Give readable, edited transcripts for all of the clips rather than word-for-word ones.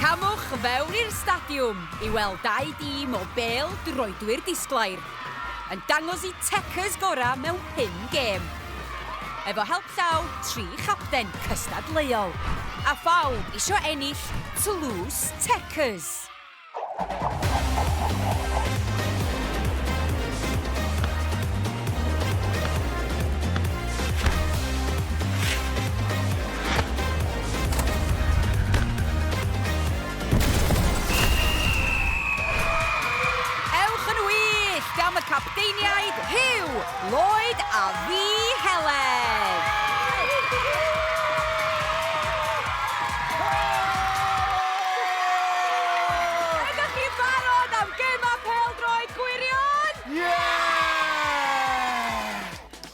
Camwch fewn i'r stadiwm i weld dau dîm o bêl droedwyr disglair yn dangos eu techers gorau mewn pum gêm. Efo help llaw tri chapten cystadleuol. A phawb isio ennill Toulouse Techers! Ewch yn wyllt am y capteiniaid Huw, Lloyd a fi, Heledd! Ydych chi'n barod am gemau pêl-droed gwirion? Yeah!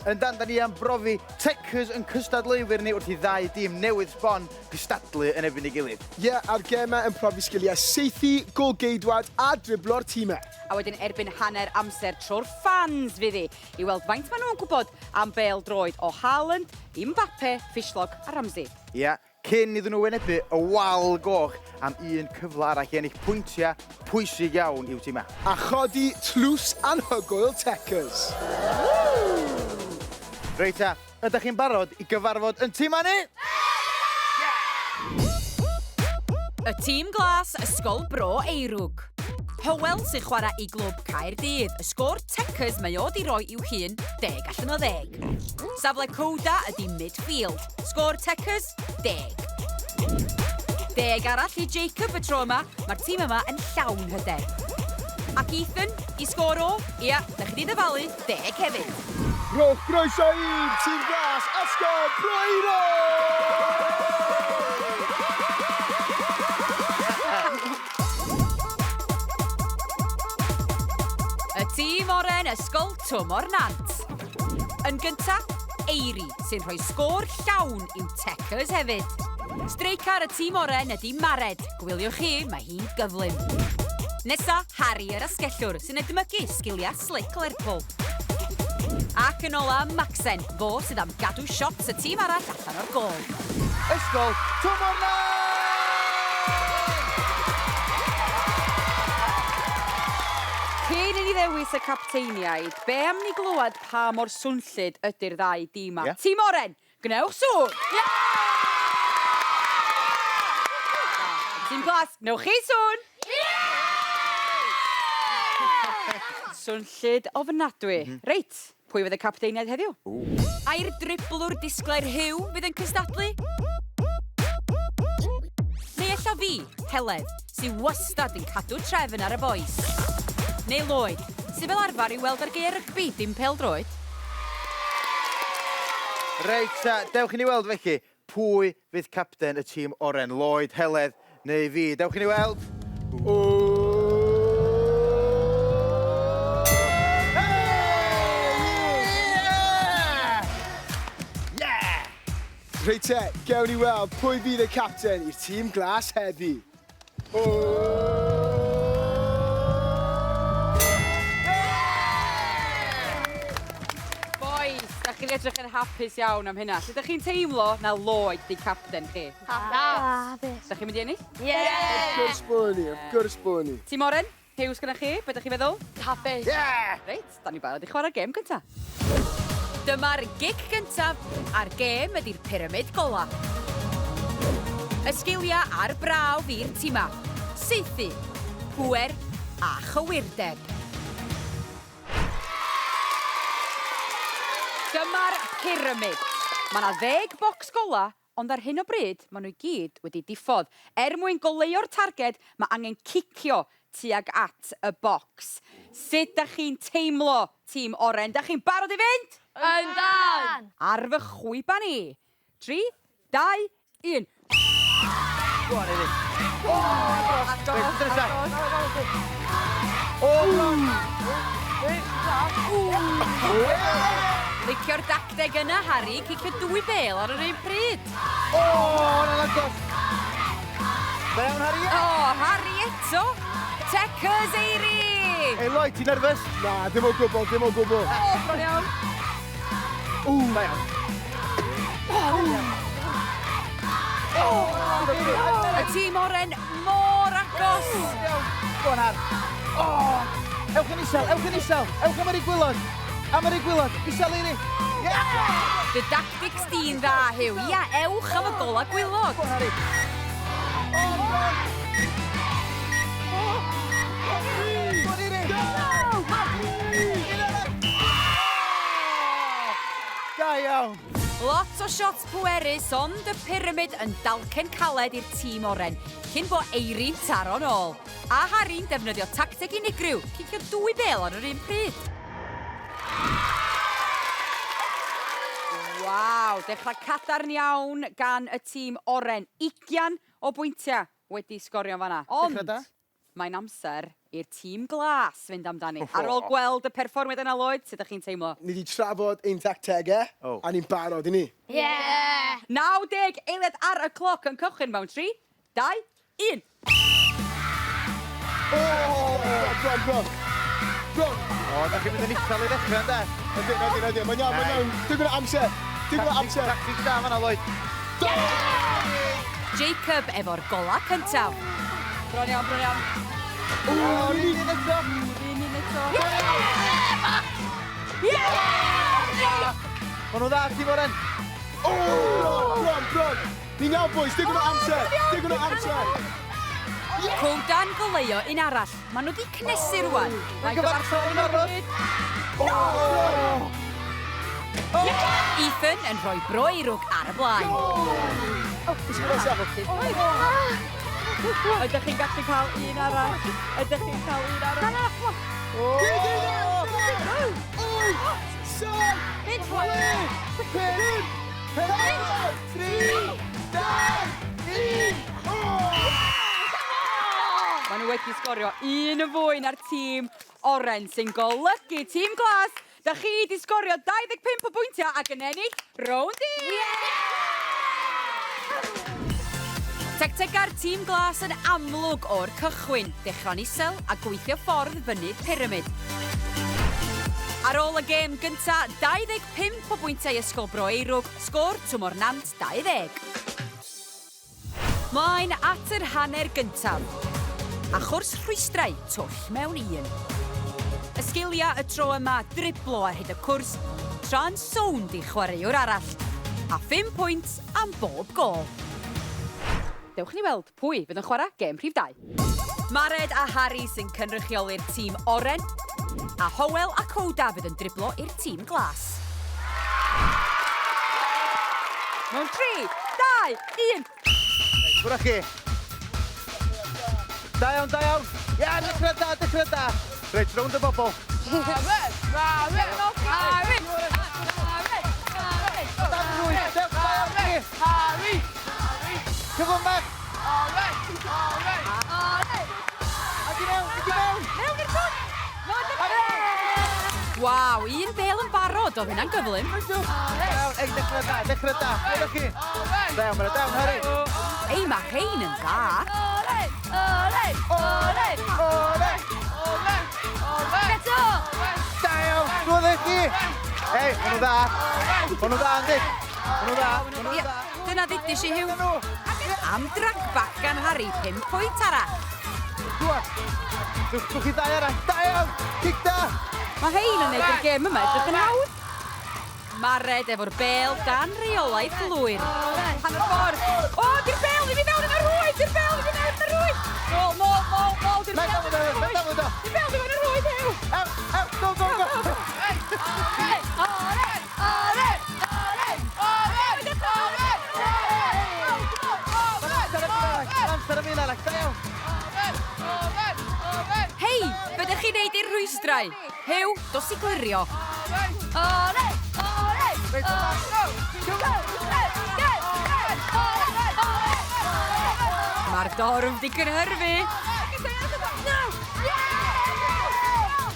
Yndan, da ni am brofi Techers yn cystadleuwyr ni wrth i ddau dîm newydd sbon gystadlu yn erbyn ei gilydd. Ie, yeah, a'r gemau yn profi sgiliau saethu, gôl-geidwad a driblo'r tîmau. A wedyn erbyn hanner amser tro'r ffans fydd hi i weld faint maen nhw'n gwybod am bêl-droed o Haaland i Mbappe, Fishlock a Ramsey. Ie, yeah, cyn iddyn nhw wynebu y wal goch am un cyfle arall i ennill pwyntiau pwysig iawn i'w timau. A chodi tlws anhygoel Techers. Reit ta, ydych chi'n barod i gyfarfod yn timau ni? Y tîm glas, Ysgol Bro Eirwg. Hywel sy'n chwarae i glwb Caerdydd, y sgôr Techers mae o 'di roi i'w hun, deg allan o ddeg. Safle Kouda ydi midfield. Sgôr Techers, deg. Deg arall i Jacob y tro yma, mae'r tîm yma yn llawn hyder. Ac Ethan, i sgôr o, ia, da chi 'di ddyfalu, deg hefyd. Rhowch groeso i Tîm Glas Ysgol Bro Eirwg! Y tîm oren Ysgol Twm o'r Nant. Yn gynta, Eiri, sy'n rhoi sgôr llawn i'w Techers hefyd. Streicar y tîm oren ydy Mared. Gwyliwch hi, mae hi'n gyflym. Nesa, Harry yr asgellwr, sy'n edmygu sgiliau slick Lerpwl. Ac yn ola, Macsen, fo sydd am gadw shots y tîm arall allan o'r gôl. Ysgol Twm o'r Nant! Cyn i ni ddewis y capteiniaid, be am ni glywed pa mor swnllyd ydy'r ddau dîm 'ma? Ie. Tîm Oren, gwnewch sŵn! Tîm Glas, gwnewch chi sŵn! Swnllyd ofnadwy. Reit, pwy fydd y capteiniaid heddiw? Ai'r driblwr disglair Huw fydd yn cystadlu? Neu ella fi, Heledd, sy wastad yn cadw trefn ar y bois? Neu Lloyd, sy fel arfer i'w weld ar gaeau rygbi, dim pêl-droed? Reit ta, dewch i ni weld felly, pwy fydd capten y tîm oren, Lloyd, Heledd neu fi? Dewch i ni weld. Reit te, gewn ni weld pwy fydd y capten i'r tîm glas heddi. Boys, da chi'n edrych yn hapus iawn am hynna. Sut ydych chi'n teimlo na Lloyd di capten chi? Hapus. Da chi'n mynd i ennill? Ie! Wrth gwrs bod ni, wrth gwrs bod ni. Tîm Oren, Huw sgynna chi, be dych chi'n feddwl? Hapus. Yeah! Reit, da ni'n barod i chwarae'r gêm gynta. Dyma'r gic gyntaf, a'r gêm ydy'r pyramid gola. Y sgiliau a'r brawf i'r tima. Saethu, pŵer a chywirdeb. Dyma'r pyramid. Mae yna ddeg bocs gola Ond ar hyn o bryd, maen nhw i gyd wedi diffodd. Er mwyn goleuo'r targed, mae angen cicio tuag at y bocs. Sut dach chi'n teimlo, tîm oren? Dach chi'n barod i fynd? Yndan! Ar fy chwiban i! Tri, dau, un. Go on, Eddie. O, agos, agos. O, Licio'r dacteg yna, Harry, cicio dwy bêl ar yr un pryd. O, hwnna'n agos. Da iawn, Harry. O, Harry eto. Techers Eiri! Ei, Lloyd, ti'n nerfus? Na, dim o gwbl, dim o gwbl. O, bron iawn. Ww, da iawn. O, Y tîm oren mor agos! Go on, Har. Oh! Ewch yn isel, ewch yn isel. Ewch am yr gwaelod. Am yr gwaelod. Isel iri. Yeah! Dy dactics di'n dda, Huw. Ia, ewch am y gola gwaelod. Go on, Harry. Oh, go on. Oh! Go on, Iri. Go! Un arall. Da iawn. Lot o shots pwerus, ond y pyramid yn dalcen caled i'r tîm oren, cyn bo Eiri'n taro nôl. A Harry'n defnyddio tacteg unigryw, cicio dwy bel ar yr un pryd. Waw, dechrau cadarn iawn gan y tîm oren. 20 o bwyntiau wedi sgorio fanna. Ond Dechrau da. mae'n amser i'r tîm glas fynd amdani. Ar ôl gweld y perfformiad yna, Lloyd, sut ydych chi'n teimlo? Ni wedi trafod ein tactegau, Oh. a ni'n barod i ni. Yeah! 90 eiliad ar y cloc yn cychwyn mewn 3, 2, 1. Oh! Bron, bron. Bron. O, da chi'n mynd yn isel i ddechrau, ynde? Ydyn, ydyn, ydyn. Mae'n iawn, mae'n iawn. Digon o amser. Digon o amser. Tactic da fan'na, Lloyd. Jacob efo'r gola cyntaf. Bron iawn, bron iawn. O, yr un eto. Un un eto. Ma' nhw'n dda, tîm oren. Bron, bron, bron. Ni'n iawn, boys. Digon o amser. Digon o amser. Cwdan goleuo un arall. Maen nhw wedi cnesu rwan. Mae'n gyfartal yn barod. Ethan yn rhoi Bro Eirwg ar y blaen. Ydych chi'n gallu cael un arall? Ydych chi'n cael un arall? 8, 7, 6, 5, 4, 3, 2, 1. Maen nhw wedi sgorio un yn fwy na'r tîm oren sy'n golygu tîm glas. Da chi wedi sgorio 25 o bwyntiau ac yn ennill rownd un! Tactega'r tîm glas yn amlwg o'r cychwyn, dechrau'n isel a gweithio ffordd fyny pyramid. Ar ôl y gêm gynta, 25 o bwyntiau Ysgol Bro Eirwg, sgôr Twm o'r Nant 20. Mlaen at yr hanner gyntaf. A chwrs rhwystrau twll mewn un. Y sgiliau y tro yma driblo ar hyd y cwrs, tra'n sownd i chwaraewr arall. A 5 pwynt am bob gol. Dewch ni weld pwy fydd yn chwarae gêm rhif 2. Mared a Harry sy'n cynrychioli'r tîm oren, a Howell a Coda fydd yn driblo i'r tîm glas. Mewn 3, 2, 1. Ffwrdd â chi. Da iawn, da iawn. Ia, dechrau da, dechrau da. Reit, rownd y bobl. Harry! Dan rwydd, dewch, da iawn chi. Harry! Cyflym bach. Ac i mewn, ac i mewn. Mewn i'r pwll! Waw, un bel yn barod, oedd hynna'n gyflym. Iawn, ei, dechrau da, dechrau da. Ffwrdd â chi. Da iawn, da iawn, Harry. Ei, mae rhein yn dda. Ole! Ole! Ole! Ole. Eto! Da iawn, drwodd e chi. Ei, ma' nhw'n dda. Ma' nhw'n dda, yndi? Ma' nhw'n dda, ma' nhw'n Ia, dda. dyna ddudis i Huw. Dyna nhw. Am dragback gan Harry, 5 pwynt arall. Dŵad. Dwch chi dau arall. Da iawn. Cic da. Mae hein yn neud yr gêm yma edrych yn hawdd. Mared efo'r bel dan reolaeth lwyr. Hanner ffordd. O, di'r bel ddim i fewn yn y rhwyd! Di'r bel ddim i fewn yn y rhwyd! Nôl, nôl, nôl, nôl, di'r Mae'n bel dafod, ddim yn y mae'n rhwyd! dafod o. Di'r bel ddim yn y rhwyd, Huw! Ew, ew, go, go, go. Ole! Ole! Ole! Ole! Amser am un arall, amser am un arall. Da iawn. Hei, be ydych chi'n neud i'r rhwystrau? Huw, dos i glirio. Ole! Ole! Reit, Go! Go! Go! Go! Ole! Ole! Mae'r dorf di cynhyrfu. No! Yeah!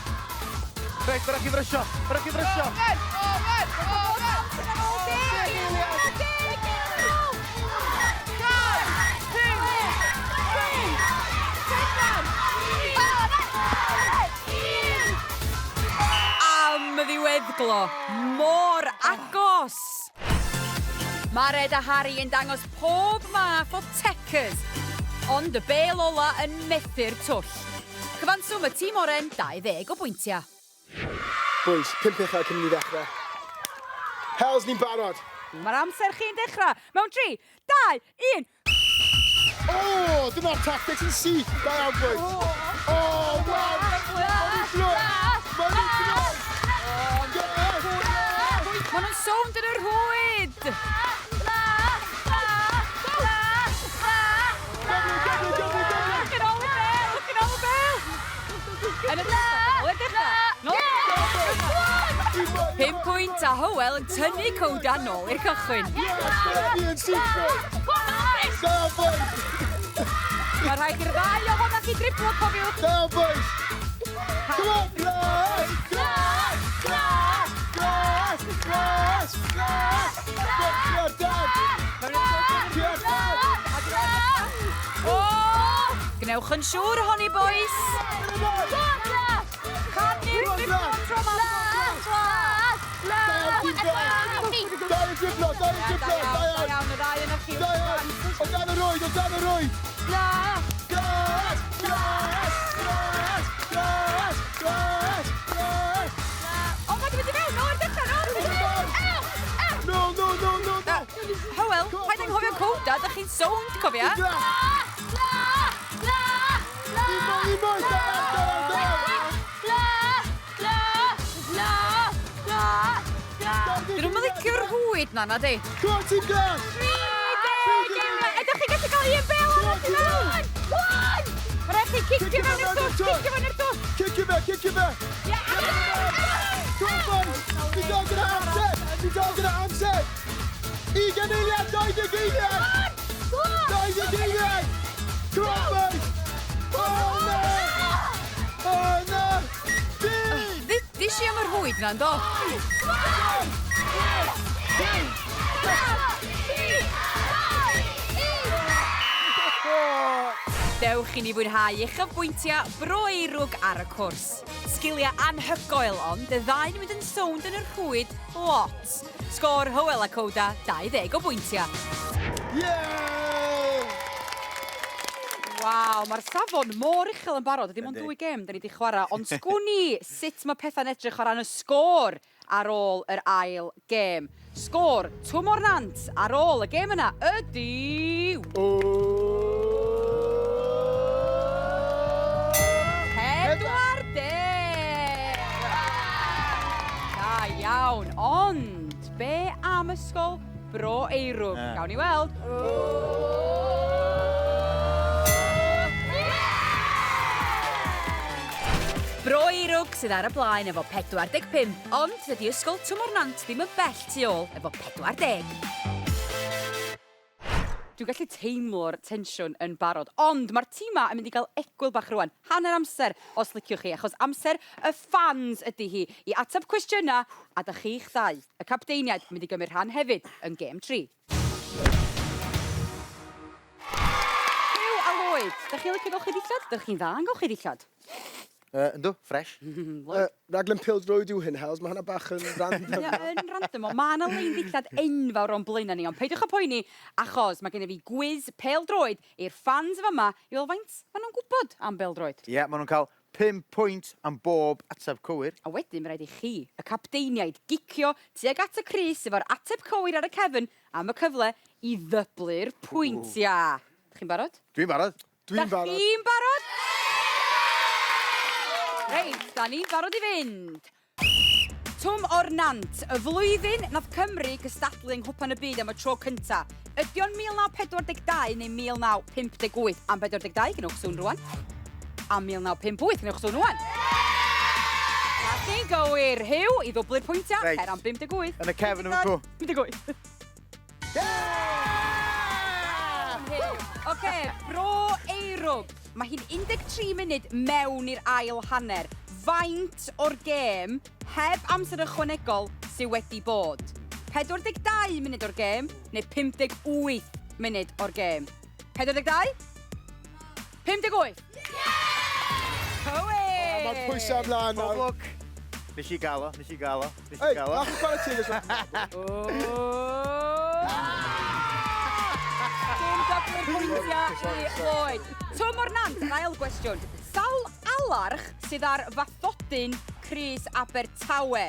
Reit, bydd chi frysio, bydd chi frysio. Am ddiweddglo, mor agos! Mared a Harry yn dangos pob math o techers, ond y bêl ola yn methu'r twll. Cyfanswm y tîm oren, 20 o bwyntiau. Boys, pump uchel cyn i ni ddechrau. Hels, ni'n barod! Mae'r amser chi'n dechrau mewn 3, 2, 1... O, dyna'r tactics yn syth! Da iawn, boys! O, waw! Maen nhw'n gloi! Maen nhw'n gloi! Yes! Maen nhw'n sownd yn yr rhwyd! Gyflym, gyflym, gyflym, gyflym! Look at all the bell! Look at all the bell! Yn y dechrau, nôl i'r dechrau! Nôl i'r dechrau! 5 pwynt a Hywel yn tynnu Coda nôl i'r cychwyn. Yes, dyna fi yn syth, boys! Da iawn, boys! Mae rhaid i'r ddau ohonoch chi driblo, cofiwch. Da iawn, boys! Come on, glas! Glas! Glas! Glas! Glas! Glas! Ciar dan! Ciar dan! O! Gwnewch yn siŵr ohoni, boys. Canu'r driblo tro 'ma. Da iawn, tîm glas! Da iawn, driblo! Da iawn, driblo! Da Da iawn! iawn, y ddau yna chi. Da iawn! O dan y rwyd! O dan y rwyd! Glas! Glas! Glas! Glas! Glas! Glas! O, mae 'di mynd i fewn, nôl i'r dechrau, nôl i'r dechrau. No, no, no, no, no! Hywel, paid anghofio Coda, dych chi'n sownd, cofia. Glas! Un mwy, un mwy! Da iawn, da iawn, da iawn! Dyn nhw'n licio'r rhwyd na, na di? Come on, tîm glas! Ydych chi'n gallu cael un bel arall i mewn? Mae rhaid chi cicio fewn i'r twll, cicio fewn i'r twll. Cicio fe, cicio fe! Come on, boys! Ni dal gyda amser! Ni dal gyda amser! 20 eiliad, 20 eiliad! 20 eiliad! Come on, boys! Oh, no! Oh, no! Di! Ddudis i am yr rhwyd na, yndo? Dewch i ni fwynhau uchafbwyntiau Bro Eirwg ar y cwrs. Sgiliau anhygoel, ond y ddau'n mynd yn sownd yn y rhwyd lot. Sgôr Hywel a Coda, 20 o bwyntiau. Yeah! Waw, mae'r safon mor uchel yn barod. Dim ond dwy gêm da ni wedi chwarae, ond sgwn i sut mae pethau'n edrych o ran y sgôr ar ôl yr ail gêm. Sgôr Twm o'r Nant ar ôl y gêm yna ydy... 40! Da iawn, ond be am ysgol Bro Eirwg? Gawn ni weld. Bro Eirwg sydd ar y blaen efo 45, ond dydy ysgol Twm o'r Nant ddim yn bell tu ôl efo 40. Dwi'n gallu teimlo'r tensiwn yn barod, ond mae'r tîma yn mynd i gael egwyl bach rwan, hanner amser os liciwch chi, achos amser y fans ydy hi i ateb cwestiynau a da chi'ch ddau, y capteiniaid, yn mynd i gymryd rhan hefyd yn gêm 3. Huw a Lloyd, da chi'n licio golchi dillad? Dych chi'n dda yn golchi dillad? Yndw, fresh. Raglen pêl-droed yw hyn, Hels. Mae hwnna bach yn random. Ie, yn random, ond mae yna lein ddillad enfawr o'n blaenau ni, ond peidiwch â poeni, achos mae gennym fi gwis pêl-droed i'r fans yn fama i weld faint maen nhw'n gwybod am bêl-droed. Ie, maen nhw'n cael 5 pwynt am bob ateb cywir. A wedyn mae rhaid i chi, y capteiniaid, gicio tuag at y crys efo'r ateb cywir ar y cefn am y cyfle i ddyblu'r pwyntiau. Dych chi'n barod? Dwi'n barod. Dwi'n Da barod. chi'n barod? Reit, da ni'n barod i fynd. Twm o'r Nant, y flwyddyn nath Cymru gystadlu yng Nghwpan y Byd am y tro cynta. Ydy o'n 1942 neu 1958? Am 42, gwnewch sŵn rwan. Am 1958, gwnewch sŵn rwan. Na chi'n gywir, Huw, i ddwblu'r pwyntiau, Reit. cer am 58. Yn y cefn yn cw. 58. Huw. Oce, Bro Eirwg. Mae hi'n 13 munud mewn i'r ail hanner. Faint o'r gêm heb amser ychwanegol sydd wedi bod? 42 munud o'r gêm neu 58 munud o'r gêm? 42? 58? Cywir! Mae'r pwysau ymlaen Pob nawr. lwc. Nes i gael o, nes i gael o, nes i Ei, gael o. bach o chwarae teg. O! ddyblu'r pwyntiau i Lloyd. Twm o'r Nant, yr ail gwestiwn. Sawl alarch sydd ar fathodyn crys Abertawe?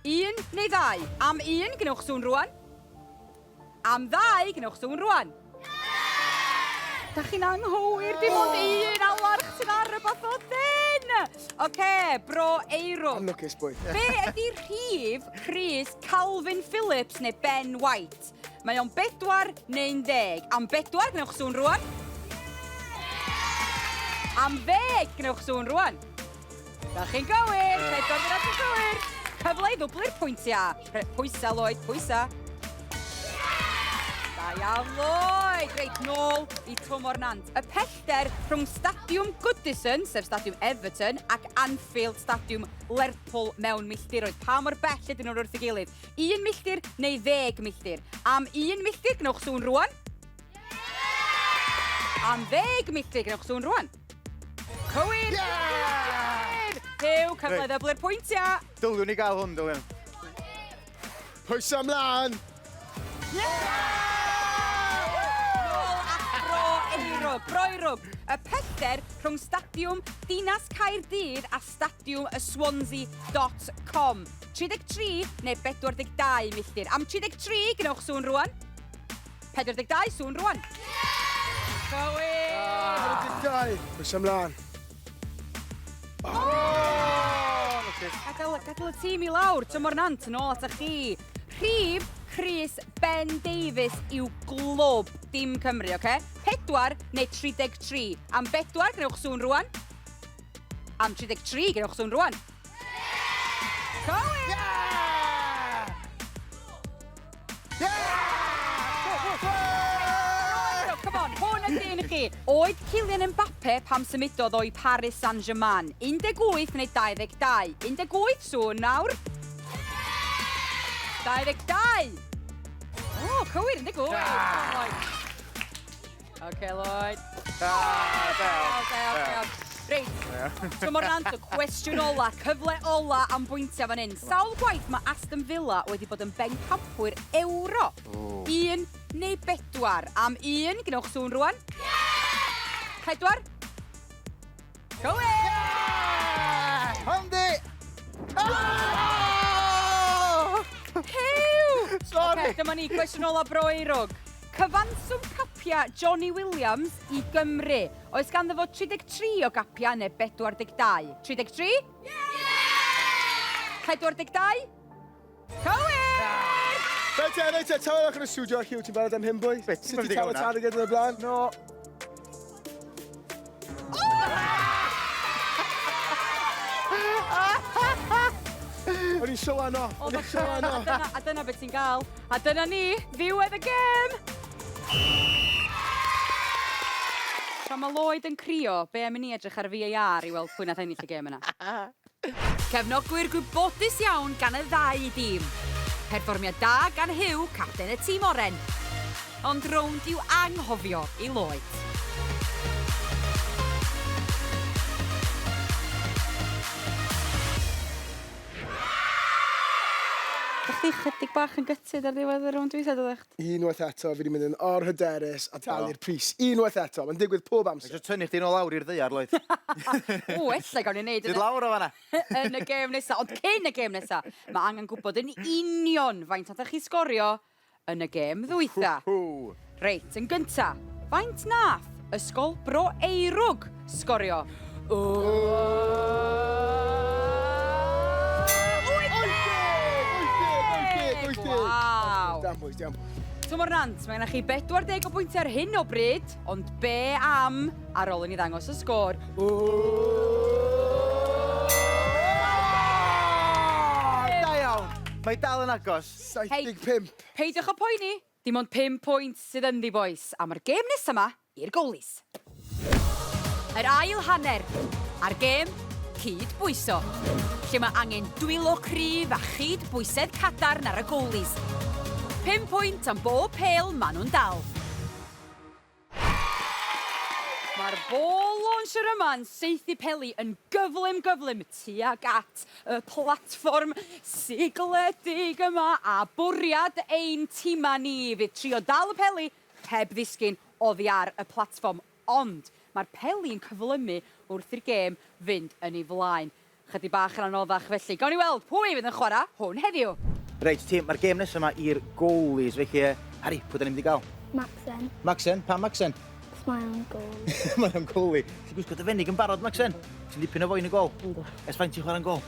Un neu ddau? Am un, gwnewch sŵn rwan. Am ddau, gwnewch sŵn rwan. Da chi'n anghywir, dim ond un alarch sydd ar y bathodyn. Oce, bro Eirwg. Anlwcus, boi. Be ydy rhif crys Calvin Phillips neu Ben White? Mae o'n bedwar neu'n ddeg. Am bedwar, gwnewch sŵn rwan. Am ddeg, gwnewch sŵn rwan. Da chi'n gywir, pedwar dyna sy'n gywir. Cyfle i ddwblu'r pwyntiau. Pwysa, Lloyd, pwysa. Da iawn, Lloyd. Reit, nôl i Twm o'r Nant. Y pellter rhwng Stadiwm Goodison, sef Stadiwm Everton, ac Anfield, Stadiwm Lerpwl mewn milltiroedd. Pa mor bell ydyn nhw'n wrth ei gilydd? Un milltir neu ddeg milltir? Am un milltir, gwnewch sŵn rwan. Am ddeg milltir, gwnewch sŵn rwan. Cywir! Yeah! Huw, cyfle ddyblu'r pwyntiau. Dyliwn ni gael hwn, dyliwn. Pwysa ymlaen! Nôl at Bro Eirwg. Bro Eirwg, y pellter rhwng Stadiwm Dinas Caerdydd a Stadiwm y Swansea dot com. 33 neu 42 milltir. Am 33, gwnewch sŵn rwan. 42 sŵn rwan. Cywir! 42. Pwysa ymlaen. Gadael, gadael y tîm i lawr, Tymor Nant yn ôl ata chi. Rhif crys Ben Davies i'w glwb, dim Cymru, oce? Okay? 4 neu 33. Am bedwar, gwnewch sŵn rwan. Am 33, gwnewch sŵn rwan. Cywir! Yeah! Come on, hwn ydy un i chi. Oed Kylian Mbappe pam symudodd o i Paris Saint-Germain? 18 neu 22? 18 sŵn nawr. 22! O, cywir, 18. Lloyd. Oce, Lloyd. Ah, Da iawn, da iawn, da iawn. Reit, tymor nant, y cwestiwn ola, cyfle ola am bwyntiau fan hyn. Sawl gwaith mae Aston Villa wedi bod yn bencampwyr Ewrop? Un neu bedwar? Am un, gwnewch sŵn rwan. Pedwar. Cywir! Handi! Huw! Sorry! Ocê, dyma ni, cwestiwn ola Bro Eirwg. Cyfanswm capia Johnny Williams i Gymru. Oes ganddo fo 33 o gapia neu 42? 33? Ie! 42? Cywir! Reit te, reit te, tawelwch yn y studio, Hugh, ti'n barod am hyn, boi? Reit, Sut ti tawel tan y gyda'r blaen? No. O'n i'n sylwan off, o'n i'n sylwan off. A dyna beth ti'n gael. A dyna ni, ddiwedd y gêm! Tra mae Lloyd yn crio, be am i ni edrych ar VAR i weld pwy nath ennill y gêm yna? Cefnogwyr gwybodus iawn gan y ddau dîm. Perfformiad da gan Huw, capten y tîm oren. Ond rownd i'w anghofio i Lloyd. O'ch chdi chydig bach yn gutted ar ddiwedd y rownd dwytha doeddach? Unwaith eto, fi 'di mynd yn or-hyderus a talu'r pris. Unwaith eto, mae'n digwydd pob amser. Mae isio tynnu chdi nôl lawr i'r ddaear, Lloyd. O, ella gawn ni neud Dod lawr o fan'na. yn y gêm nesa, ond cyn y gêm nesa, mae angen gwybod yn union faint nathoch chi sgorio yn y gêm ddwytha. Reit, yn gynta, faint nath Ysgol Bro Eirwg sgorio? O! 80! 80! Waw! Damn boys, damn boys. Twm o'r Nant, mae gennych chi 40 o bwyntiau ar hyn o bryd, ond be am ar ôl i ni ddangos y sgôr? Da iawn! Mae dal yn agos. 75. Peidiwch â poeni, dim ond 5 pwynt sydd ynddi, bois, a mae'r gêm nesa 'ma i'r goalies. Yr ail hanner, a'r gêm cyd-bwyso, lle mae angen dwylo cryf a chyd-bwysedd cadarn ar y goalies. 5 pwynt am bob pêl maen nhw'n dal. Mae'r ball launcher yma'n saethu peli yn gyflym gyflym tuag at y platfform sigledig yma a bwriad ein timau ni fydd trio dal y peli heb ddisgyn. oddi ar y platfform, ond mae'r peli'n cyflymu wrth i'r gêm fynd yn ei flaen. Chydig bach yn anoddach felly. Gawn ni weld pwy fydd yn chwarae hwn heddiw. Reit, tîm, mae'r gêm nesaf yma i'r goalies, felly, Harry, pwy da ni'n mynd i gael? Maxen. Maxen? Pam Maxen? Cos mae o'n goalie. Mae o'n goalie. Ti'n gwisgo dy fenig yn barod, Maxen? Ti'n dipyn o foi yn y gol? Yndw. Ers faint ti'n chwarae'n gol?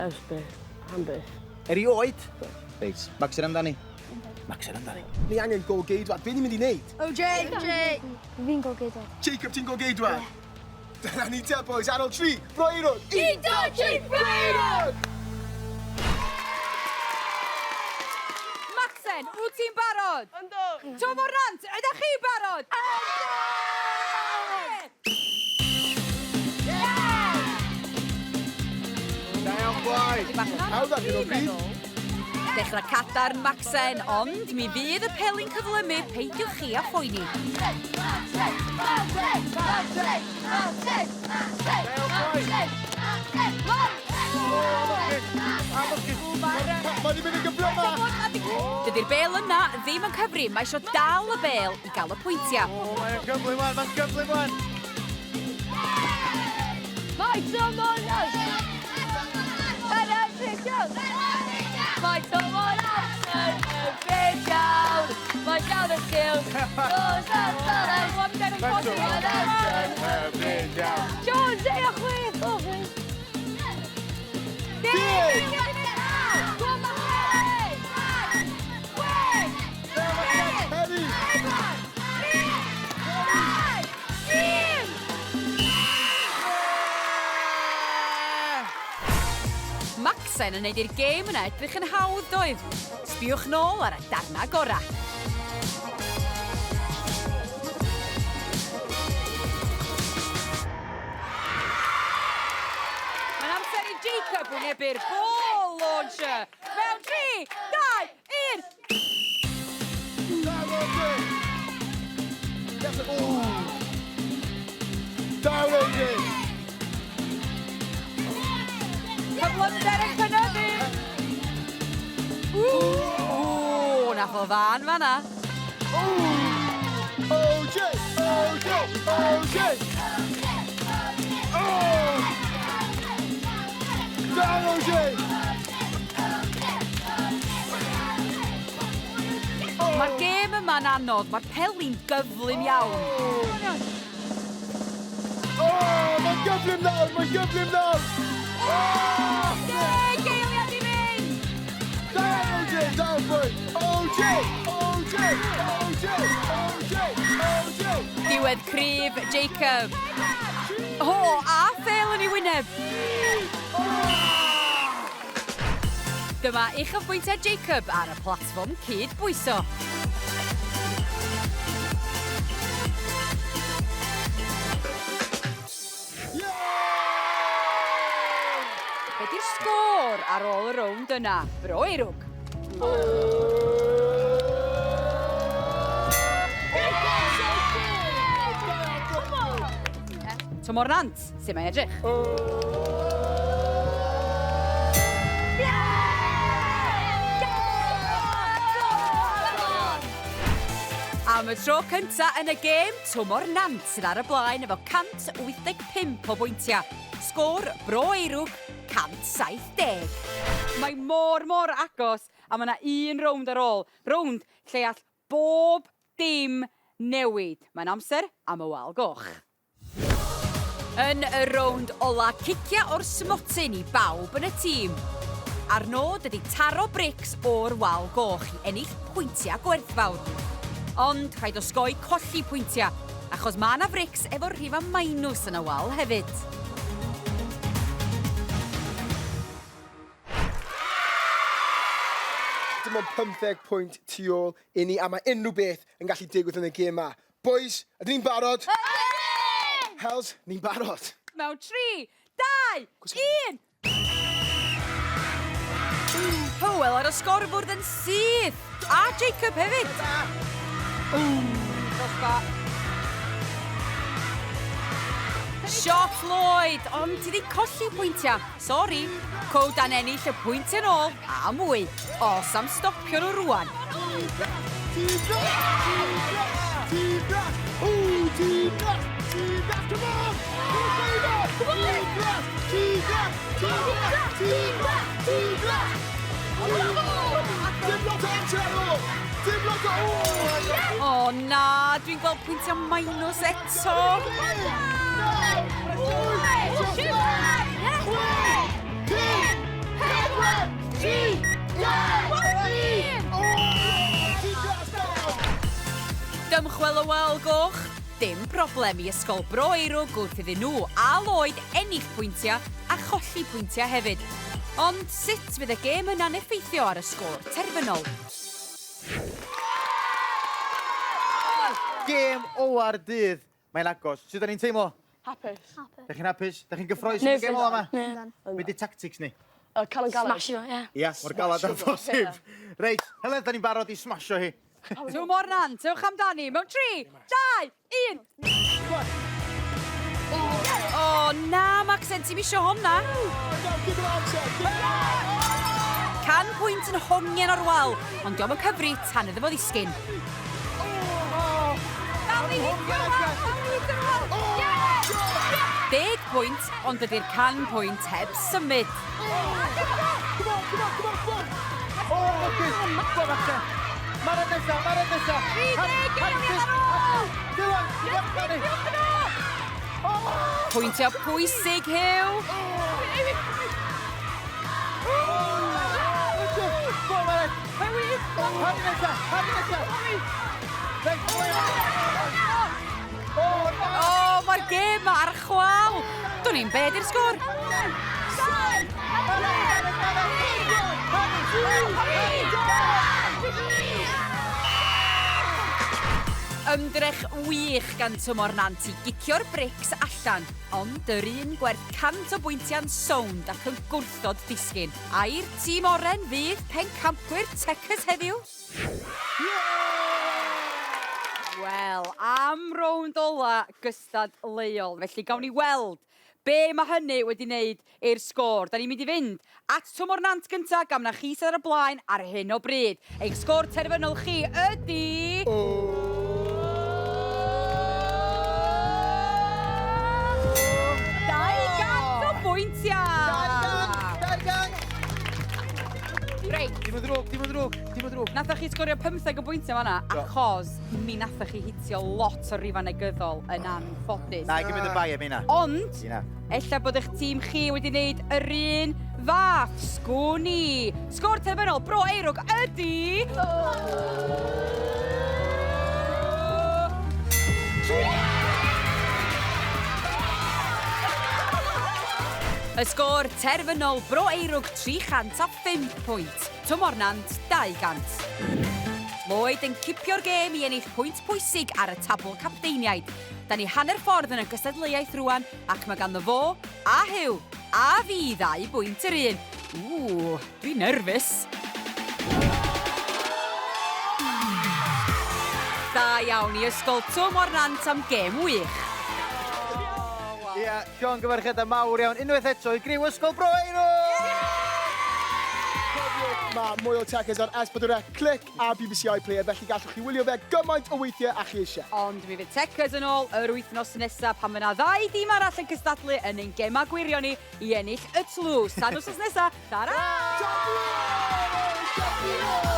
Ers byth. Am byth. Erioed? Reit, Maxen amdani. Maxen amdani. Ni angen gol geidwad. Be ni'n mynd i wneud? OJ! OJ! Fi'n gol geidwad. Jacob, ti'n gol geidwad? Ie. Dyna ni te, boys. Ar ôl 3, Bro Eirwg. 1, 2, 3, Bro Eirwg! Macsen, wyt ti'n barod? Yndw. Twm o'r Nant, ydych chi'n barod? Yndw! Da iawn, boi. Hawdd ar hyn o bryd. Dechrau cadarn Macsen, ond mi fydd y peli'n cyflymu, peidiwch chi â phoeni. Mae di mynd yn gyflymach. Dydy'r bêl yna ddim yn cyfri, mae eisiau dal y bêl i gael y pwyntiau. O, mae'n gyflym wan, mae'n gyflym wan. Mae Tom o'r Nant! Yn edrych iawn! Mae Tom o'r Nant yn hyfryd iawn! Mae gan y sgil! Dos ar dalent! Mae Tom o'r Nant yn hyfryd iawn! Jones, ei o chwith! O, chwith! Deg! Harry! Macsen yn neud i'r gêm yna edrych yn hawdd doedd? Sbiwch nôl ar y darna gora. Mae'n amser i Jacob wynebu'r ball launcher. Mewn 3, 2, 1. Down, OJ! Yes, ooh. Down, OJ! Cyflymder yn cynyddu. Ww, nath o fan fanna. OJ! OJ! OJ! Oh! Down, OJ! Mae'r gêm yma'n anodd, mae'r peli'n gyflym iawn. Oh, mae'n gyflym nawr! Mae'n gyflym nawr! Oh! Deg eiliad i fynd! Down, OJ! Down, boy! OJ! OJ! OJ! OJ! OJ! Diwedd cryf Jacob. O, a phêl yn ei wyneb. Dyma uchafbwyntiau Jacob ar y platfform cyd-bwyso. Be di'r sgôr ar ôl y rownd yna? Bro Eirwg. Twm o'r Nant, sut mae'n edrych? Am y tro cynta yn y gêm, Twm o'r Nant sydd ar y blaen efo 185 o bwyntiau. Sgôr Bro Eirwg, 170. Mae mor, mor agos, a mae yna un rownd ar ôl. Rownd lle all bob dim newid. Mae'n amser am y wal goch. Yn y rownd ola, cicia o'r smotyn i bawb yn y tîm. A'r nod ydy taro brics o'r wal goch i ennill pwyntiau gwerthfawr. Ond rhaid osgoi colli pwyntiau, achos mae yna frics efo'r rhifa minus yn y wal hefyd. Dim ond 15 pwynt tu ôl i ni, a mae unrhyw beth yn gallu digwydd yn y gêm ma. Boys, ydyn ni'n barod? Ydyn! Hells, ni'n barod. Mewn 3, 2, 1! Hywel ar y sgorfwrdd yn syth! A Jacob hefyd! Rosba. Shot Lloyd, ond ti 'di colli pwyntiau. Sori. Code dan ennill y pwyntiau nôl, a mwy. Os am stopio nhw rwan. Tîm Blas! Tîm Blas! Tîm Blas! Ooh, tîm glas! Tîm glas, come on! Come on! Tîm glas! Tîm glas! Tîm glas! Tîm glas! Tîm glas! Dim lot o amser ar ôl! Dim lot o... O na, dwi'n gweld pwyntiau minus eto. Dymchwel y wal goch? Dim broblem i Ysgol Bro Eirwg wrth iddyn nhw a Lloyd ennill pwyntiau a cholli pwyntiau hefyd. Ond sut fydd y gêm yna'n effeithio ar y sgôr terfynol? Gêm ola'r dydd. Mae'n agos. Sut da ni'n teimlo? Hapus. Da chi'n hapus? Da chi'n gyffroes am y gêm ola yma? Be di tactics ni? Cael yn galed. Smasho, ie. Ia, mor galad â phosib. Reit, Heledd, da ni'n barod i smasho hi. Twm o'r nant, ewch amdani mewn 3, 2, 1. O na, Macsen, ti'm isio honna. Can pwynt yn hongian o'r wal, ond dio'm yn cyfri tan iddo fo ddisgyn. Dal i hitio'r wal, dal i hitio'r wal. Deg pwynt, ond dydy'r can pwynt heb symud. O, lwcus! Go, Macsen! Mared nesa, Mared nesa! 30 eiliad ar ôl! Dylan, ti'n amdani! Pwyntiau pwysig, Huw. Go, Mared! Harry nesa, Harry nesa! Reit, O, na! O, mae'r gêm ma ar chwal. Dwn i'n be di'r sgôr. Ymdrech wych gan Twm o'r Nant i gicio'r brics allan, ond yr un gwerth 100 o bwyntiau'n sownd ac yn gwrthod disgyn. Ai'r tîm oren fydd pencampwyr Checkers heddiw? Wel, am rownd ola gystadleuol. Felly gawn ni weld be mae hynny wedi wneud i'r sgôr. Da ni'n mynd i fynd at Twm o'r Nant gynta, gan na chi sydd ar y blaen ar hyn o bryd. Eich sgôr terfynol chi ydy... 200 o bwyntiau! 200! 200! Reit, Dim yn ddrwg, dim yn ddrwg, dim yn ddrwg. Nathoch chi sgorio 15 o bwyntiau fanna, Do. achos mi nathoch chi hitio lot o rifa negyddol yn anffodus. Na, i gymryd y bai am hynna. Ond, Ina. ella bod eich tîm chi wedi wneud yr un fath. Sgwn i. Sgôr terfynol Bro Eirwg ydy... Y sgôr terfynol Bro Eirwg 305 pwynt. Twm o'r Nant 200. Lloyd yn cipio'r gêm i ennill pwynt pwysig ar y tabl capteiniaid. Da ni hanner ffordd yn y gystadleuaeth rwan ac mae ganddo fo, a Huw, a fi ddau bwynt yr un. Ww, dwi'n nerfus. Da iawn i Ysgol Twm o'r Nant am gêm wych. Ia, llongyfarchiadau mawr iawn. Unwaith eto i griw Ysgol Bro Eirwg! Cofiwch, mae mwy o Checkers ar S4C Clic a BBC iPlayer, felly gallwch chi wylio fe gymaint o weithiau a chi eisiau. Ond mi fydd Checkers yn ôl yr wythnos nesaf pan mae yna ddau dîm arall yn cystadlu yn ein gema gwirion ni i ennill y tlws. Tan wythnos nesaf, tara! Champion! Champion!